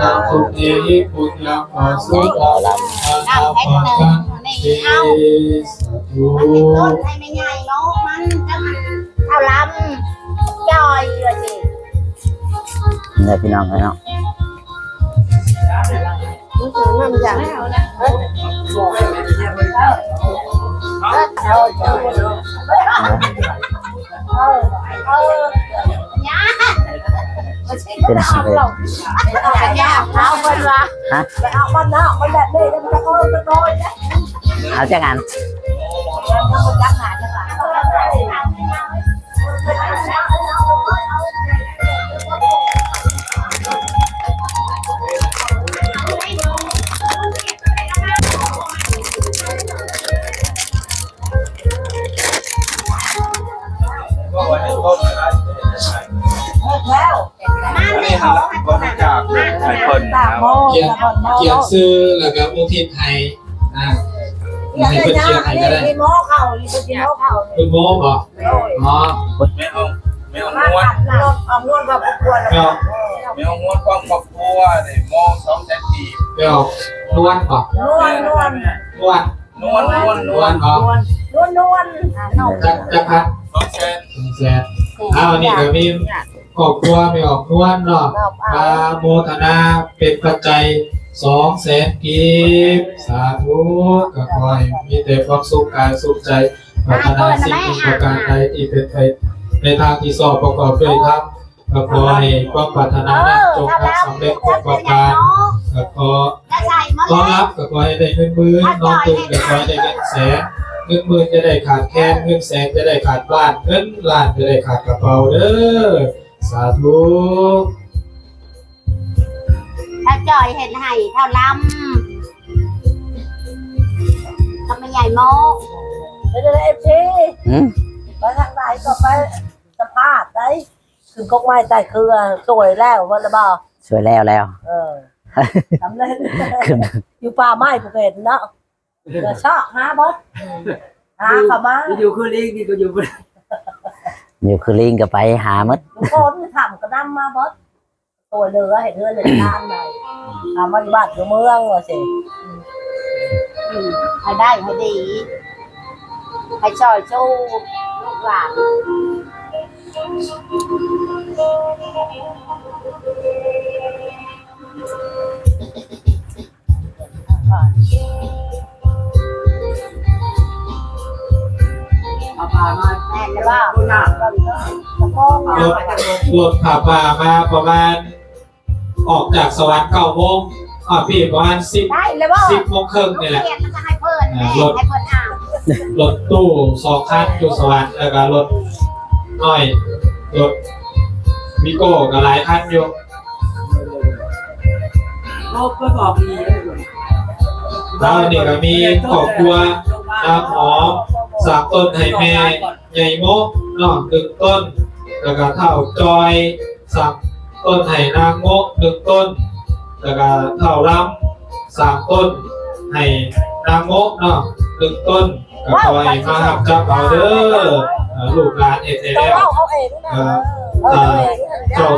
ນະພຸດເທຫິ ປຸນຍັງ ປະສຸ ດາ ລຳ ພັງ ພັງ ພັງ ພັງ ເຕ ສາທຸ ມັນເປັນຕົ້ນໃຫ້ແມ່ໃຫຍ່ເນາະ ມັນກໍມັນເທົ່າລຳ ຈ່ອຍວ່າຊິ ນີ້ແຫຼະພີ່ນ້ອງເອີຍເນາະ. ເປັນ ເປັນ ເປັນ ເອົາເພິ່ນວ່າ ຮະ ໄປເອົາມັນນະ ມັນແບບນີ້ ມັນຈະເອົາໄປກ່ອນນະ ເອົາຈັກອັນ. ອັນນີ້ຫັ້ນລະ ບໍລິຈາກໃຫ້ເພິ່ນນະ ຂຽນ ຂຽນຊື່ ແລ້ວກໍອຸທິດໃຫ້ ອ່າ ໃຫ້ເພິ່ນຂຽນໃຫ້ກໍໄດ້ ມີໝໍເຂົ້າ ມີເພິ່ນຊິໝໍເຂົ້າ ເພິ່ນໝໍບໍ່? ໂດຍ ອໍ ແມ່ອອກ ແມ່ອອກນວນ ອອກນວນຄອບຄົວ ແມ່ອອກ ແມ່ອອກນວນຄອບຄົວນີ້ ໝໍສອງແສນກີບ ແມ່ອອກນວນບໍ່? ນວນ ນວນ ນວນ ນວນ ນວນ ນວນ ນວນ ນວນ ນວນ ນວນ ອ່າ ນ້ອງ ຈັກ ຈັກພັນ? ສອງແສນ ສອງແສນ ເອົາ ອັນນີ້ກໍມີ ຄອບຄົວແມ່ອອກນວນເນາະ ອາໂມທະນາເປັນປັດໄຈສອງແສນກີບ ສາທຸ ກໍຂໍໃຫ້ມີແຕ່ຄວາມສຸກກາຍສຸກໃຈ ປາດຖະໜາສິ່ງໜຶ່ງປະການໃດທີ່ເປັນໄປໃນທາງທີ່ຊອບປະກອບດ້ວຍທຳ ກໍຂໍໃຫ້ຄວາມປາດຖະໜານັ້ນ ເອີ ຈົ່ງຮັກສຳເລັດທຸກປະການ ກໍຂໍ ນອນຫຼັບກໍຂໍໃຫ້ໄດ້ເງິນໝື່ນ ນອນຕື່ນກໍຂໍໃຫ້ໄດ້ເງິນແສນ ເງິນໝື່ນຢ່າໄດ້ຂາດແຄນ ເງິນແສນຢ່າໄດ້ຂາດບ້ານ ເງິນລ້ານຢ່າໄດ້ຂາດກະເປົາເດີ້ ສາທຸ ຖ້າຈ່ອຍເຮັດໃຫ້ເທົ່າລຳ ກໍແມ່ໃຫຍ່ໂມ ເປັນເອັຟຊີ ຫືມ ໄປທາງໃດກໍໄປ ສະ ພາດໄດ໋ ຂຶ້ນກົກໄມ້ໃຕ້ເຄືອ ຊ່ວຍແລ້ວເບິດລະບໍ່? ຊ່ວຍແລ້ວແລ້ວ ເອີ ສຳເລັດ ຂຶ້ນ ຢູ່ປ່າໄມ້ຜູ້ເຫັນເນາະ ກໍຊອກຫາເບິດ ຫາເຂົ້າມາ ຢູ່ຄືລີງນີ້ກໍຢູ່ບໍ່ໄດ້ ຢູ່ຄືລີງກໍໄປຫາໝົດ ຢູ່ໂພນຢູ່ຖ້ຳກໍນຳມາເບິດ ຊ່ວຍເຫຼືອໃຫ້ເຮືອນໃຫ້ຊານໄດ້ ເອົາມາຢູ່ບ້ານຢູ່ເມືອງວ່າຊີ້ ອືມ ໃຫ້ໄດ້ໃຫ້ດີ ໃຫ້ຊ່ອຍຊູລູກຫຼານ ເອົາຜ້າມາ ແມ່ນແລ້ວບໍ່? ລົດ ລົດຜ້າປ່າມາປະມານ ອອກຈາກສະຫວັນເກົ້າໂມງ ຮອດພີ້ປະມານສິບ ໄດ້ແລ້ວບໍ່? ສິບໂມງເຄິ່ງນີ້ແຫຼະ ເອີ ລົດ ໃຫ້ເພິ່ນເອົາ ລົດຕູ້ສອງຄັນຢູ່ສະຫວັນ ແລ້ວກໍລົດນ້ອຍ ລົດວີໂກ້ກໍຫຼາຍຄັນຢູ່. ລາວນີ້ກໍມີຄອບຄົວ ນາງຫອມ ສ້າງຕົ້ນໃຫ້ແມ່ໃຫຍ່ໂມະເນາະ ໜຶ່ງຕົ້ນ ແລ້ວກໍທ້າວຈ່ອຍ ສ້າງຕົ້ນໃຫ້ນາງໂມະ ໜຶ່ງຕົ້ນ ແລ້ວກໍທ້າວລຳ ສ້າງຕົ້ນໃຫ້ນາງໂມະເນາະ ໜຶ່ງຕົ້ນ ກໍຂໍໃຫ້ມາຮັບຈັບເອົາເດີ ເອີ ລູກຫຼານເຮັດໃຫ້ແລ້ວ ເອີ ເອີ ເຈົ້າ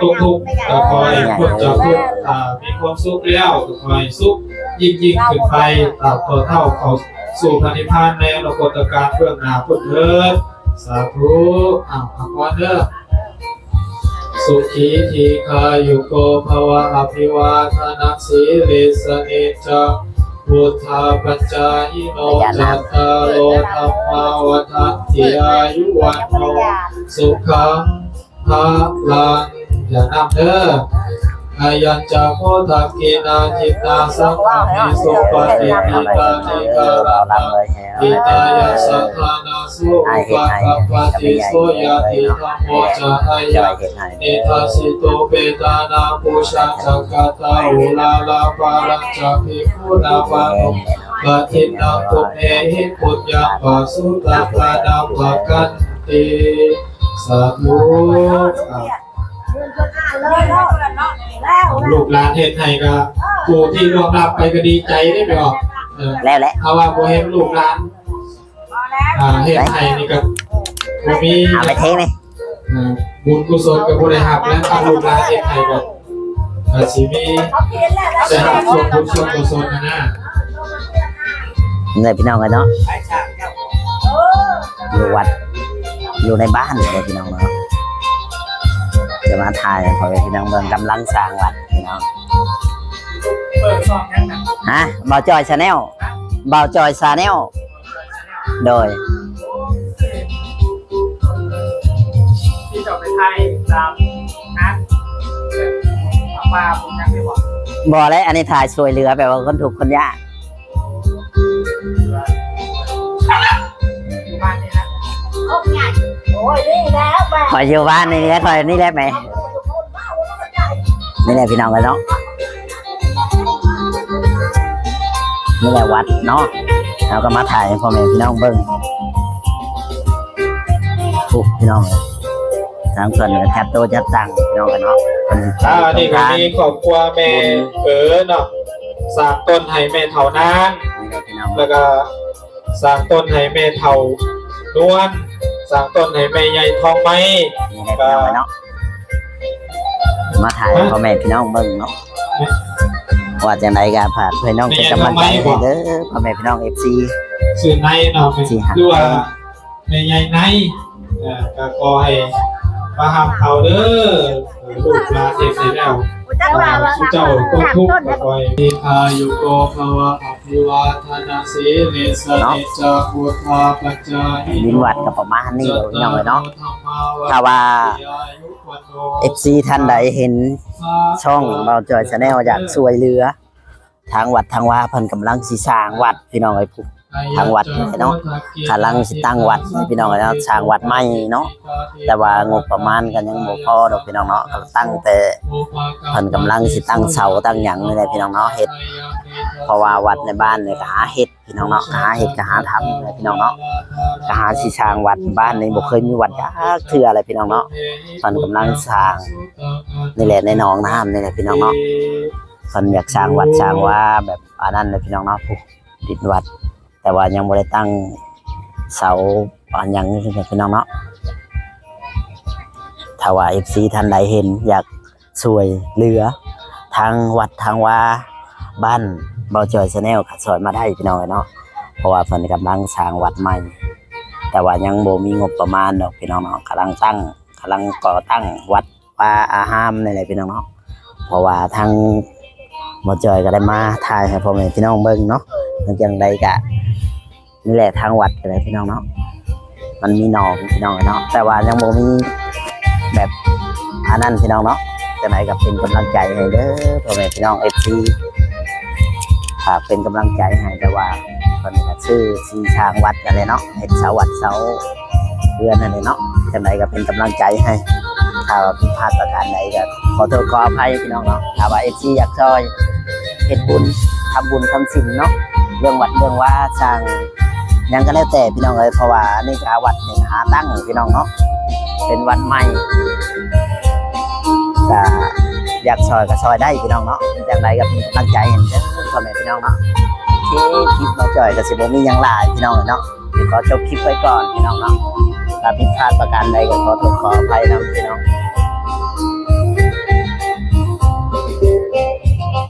ຕົກທຸກກໍຂໍໃຫ້ພົ້ນຈາກທຸກ ເອີ ມີຄວາມສຸກແລ້ວກໍຂໍໃຫ້ສຸກຍິ່ງໆຂຶ້ນໄປ ຕາບຕໍ່ເທົ່າເຂົ້າສູ່ພະນິບພານໃນອະນາຄົດຕະການເບື້ອງໜ້າພຸ້ນເທີດ ສາທຸ ອ້າວ ອາພອນເດີ ສຸຂີ ດີຄາຍຸໂກ ພະວະ ອະພິວາທະນະສີລິສະ ນິຈຈັງ ວຸດທາ ປັນຈາຍິໂນ ຈັດຕາໂລ ທຳມາ ວັດທັນຕິ ອາຍຸ ວັນໂນ ສຸຂັງ ພະລັງ ຢ່ານຳເດີ ອາຍັນຈະໂຄ ທັກກິນາ ທິນນາ ສັງຄາເມ ສຸປະຕິທິຕານິ ກາລະຕະ ຫິຕາຍະ ສະຖານາ ໂສ ອຸປະກັບປະຕິ ໂສ ຍາຕິທຳໂມ ຈະອາຍະ ນິທັດສິໂຕ ເປຕານັງ ປູຊາ ຈັກກະຕາ ອຸລາລາ ປາລັງ ຈະ ພິກຂຸນາ ປະນຸ ປະທິນນັງ ປຸນເນຫິ ປຸນຍັງ ປະສຸຕັງ ປະນັບປະກັນຕິ ສາທຸ ອ່າ ລູກຫຼານເຮັດໃຫ້ກໍ ຜູ້ທີ່ລ່ວງລັບໄປກໍດີໃຈເດ້ ແມ່ນບໍ່? ເອີ ແລ້ວແຫຼະ ເຮົາວ່າບໍ່ເຫັນລູກຫຼານ ອ່າ ເຮັດໃຫ້ນີ້ກໍບໍ່ມີ ເອົາໄປເທໄໝ ອ່າ ບຸນກຸສົນກໍບໍ່ໄດ້ຮັບແລ້ວ ຄັນລູກຫຼານເຮັດໃຫ້ກໍ ກໍຊິມີແຕ່ຮັບສ່ວນບຸນສ່ວນກຸສົນຫັ້ນນະ ນີ້ແຫຼະພີ່ນ້ອງເອີຍເນາະ ຢູ່ວັດ ຢູ່ໃນບ້ານເດ້ພີ່ນ້ອງເນາະ ຈະມາຖ່າຍໃຫ້ພໍ່ແມ່ພີ່ນ້ອງເບິ່ງ ກຳລັງສ້າງວັດພີ່ນ້ອງ ຮະ ບ່າວຈ່ອຍ Channel ບ່າວຈ່ອຍ Channel ໂດຍ ທີ່ເຈົ້າໄປຖ່າຍຕາມງານ ແບບ ປ່າບໍ່ ຍັງໄດ້ບໍ່? ບໍ່ແຫຼະ ອັນນີ້ຖ່າຍຊ່ວຍເຫຼືອ ແບບວ່າຄົນທຸກຄົນຍາກ ຢູ່ບ້ານນີ້ນະ ໂອ້ຍ ນີ້ແຫຼະ ຂ້ອຍຢູ່ບ້ານນີ້ແຫຼະ ຂ້ອຍນີ້ແຫຼະແມ່ ນີ້ແຫຼະພີ່ນ້ອງເອີຍເນາະ ນີ້ແຫຼະວັດເນາະ ເຮົາກໍມາຖ່າຍໃຫ້ພໍ່ແມ່ພີ່ນ້ອງເບິ່ງ ໂອ້ ພີ່ນ້ອງ ທາງເພິ່ນກໍຈັດໂຕະຈັດຕັ່ງພີ່ນ້ອງເອີຍເນາະ ເພິ່ນ ອ່າ ນີ້ກໍມີຄອບຄົວແມ່ເອີເນາະ ສ້າງຕົ້ນໃຫ້ແມ່ເຖົ້ານາງ ນີ້ແຫຼະພີ່ນ້ອງ ແລ້ວກໍ ສ້າງຕົ້ນໃຫ້ແມ່ເຖົ້ານວນ ສ້າງຕົ້ນໃຫ້ແມ່ໃຫຍ່ທອງໄມ້ ນີ້ແຫຼະພີ່ນ້ອງເນາະ ມາຖ່າຍໃຫ້ພໍ່ແມ່ພີ່ນ້ອງເບິ່ງເນາະ ວ່າຈັ່ງໃດກໍຝາກພີ່ນ້ອງເປັນກຳລັງໃຈໃຫ້ເດີ ພໍ່ແມ່ພີ່ນ້ອງ ເອັຟຊີ ຊື່ໄນເນາະ ທີ່ຮັກ ຫຼືວ່າແມ່ໃຫຍ່ໄນ ເອີ ກໍຂໍໃຫ້ມາຮັບເອົາເດີ ລູກຫຼານເຮັດໃຫ້ແລ້ວ ເອີ ເຈົ້າຕົກທຸກກໍຂໍໃຫ້ມີອາຍຸໂກພະວະ ເນາະ ດິນວັດກໍປະມານນີ້ແຫຼະພີ່ນ້ອງເອີຍເນາະ ຖ້າວ່າ ເອັຟຊີ ທ່ານໃດເຫັນຊ່ອງບ່າວຈ່ອຍ Channel ຢາກຊ່ວຍເຫຼືອ ທາງວັດທາງວາເພິ່ນກຳລັງຊິສ້າງວັດພີ່ນ້ອງເອີຍ ຜູ້ ທາງວັດນີ້ເນາະ ກຳລັງຊິຕັ້ງວັດໃຫ້ພີ່ນ້ອງເນາະ ສ້າງວັດໃໝ່ເນາະ ແຕ່ວ່າງົບປະມານກໍຍັງບໍ່ພໍດອກພີ່ນ້ອງເນາະ ກໍຕັ້ງແຕ່ ເພິ່ນກຳລັງຊິຕັ້ງເສົາຕັ້ງຫຍັງນີ້ແຫຼະພີ່ນ້ອງເນາະ ເຮັດ ເພາະວ່າວັດໃນບ້ານນີ້ກໍຫາເຮັດພີ່ນ້ອງເນາະ ກໍຫາເຮັດກໍຫາທຳແຫຼະພີ່ນ້ອງເນາະ ກໍຫາຊິສ້າງວັດ ບ້ານນີ້ບໍ່ເຄີຍມີວັດຈັກເທື່ອເລີຍພີ່ນ້ອງເນາະ ເພິ່ນກຳລັງສ້າງນີ້ແຫຼະ ໃນໜອງນ້ຳນີ້ແຫຼະພີ່ນ້ອງເນາະ ເພິ່ນຢາກສ້າງວັດສ້າງວາແບບອັນນັ້ນແຫຼະພີ່ນ້ອງເນາະ ຜູ້ດິນວັດ ແຕ່ວ່າຍັງບໍ່ໄດ້ຕັ້ງເສົາອັນຫຍັງພີ່ນ້ອງເນາະ ຖ້າວ່າເອັຟຊີທ່ານໃດເຫັນ ຢາກຊ່ວຍເຫຼືອທາງວັດທາງວາບ້ານ ເບົາຈອຍ Channel ກໍຊ່ອຍມາໄດ້ພີ່ນ້ອງເອີຍເນາະ ເພາະວ່າເພິ່ນກຳລັງສ້າງວັດໃໝ່ ແຕ່ວ່າຍັງບໍ່ມີງົບປະມານດອກພີ່ນ້ອງເນາະ ກຳລັງຕັ້ງ ກຳລັງກໍ່ຕັ້ງວັດວາອາຮາມນີ້ແຫຼະພີ່ນ້ອງເນາະ ເພາະວ່າທາງເບົາຈອຍກໍໄດ້ມາຖ່າຍໃຫ້ພໍ່ແມ່ພີ່ນ້ອງເບິ່ງເນາະ ຈັ່ງໃດກໍ ນີ້ແຫຼະ ທາງວັດກໍໄດ້ພີ່ນ້ອງເນາະ ມັນມີໜອງພີ່ນ້ອງເນາະ ແຕ່ວ່າຍັງບໍ່ມີແບບອັນນັ້ນພີ່ນ້ອງເນາະ ຈັ່ງໃດກໍເປັນກຳລັງໃຈໃຫ້ເດີພໍ່ແມ່ພີ່ນ້ອງເອັຟຊີ ຝາກເປັນກຳລັງໃຈໃຫ້ ແຕ່ວ່າເພິ່ນກໍຊື້ຊິສ້າງວັດນັ້ນແຫຼະເນາະ ເຮັດເສົາວັດເສົາເຮືອນນັ້ນແຫຼະເນາະ ຈັ່ງໃດກໍເປັນກຳລັງໃຈໃຫ້ ຖ້າວ່າຜິດພາດປະການໃດກໍຂໍໂທດຂໍອະໄພພີ່ນ້ອງເນາະ ຖ້າວ່າເອັຟຊີຢາກຊ່ອຍ ເຮັດບຸນ ທຳບຸນທຳສິນເນາະ ເລື່ອງວັດເລື່ອງວາ ສ້າງຫຍັງກໍແລ້ວແຕ່ພີ່ນ້ອງເອີຍ ເພາະວ່າອັນນີ້ກໍຫາວັດນີ້ຫາຕັ້ງພີ່ນ້ອງເນາະ ເປັນວັດໃໝ່ ກໍຢາກຊ່ອຍກໍຊ່ອຍໄດ້ພີ່ນ້ອງເນາະ ຈັ່ງໃດກໍເປັນກຳລັງໃຈໃຫ້ເດີພໍ່ແມ່ພີ່ນ້ອງເນາະ ໂອເຄ ຄລິບເບົາຈອຍກໍຊິບໍ່ມີຫຍັງຫຼາຍພີ່ນ້ອງເນາະ ຂໍຈົບຄລິບໄວ້ກ່ອນພີ່ນ້ອງເນາະ ຖ້າຜິດພາດປະການໃດກໍຂໍໂທດຂໍອະໄພນຳພີ່ນ້ອງ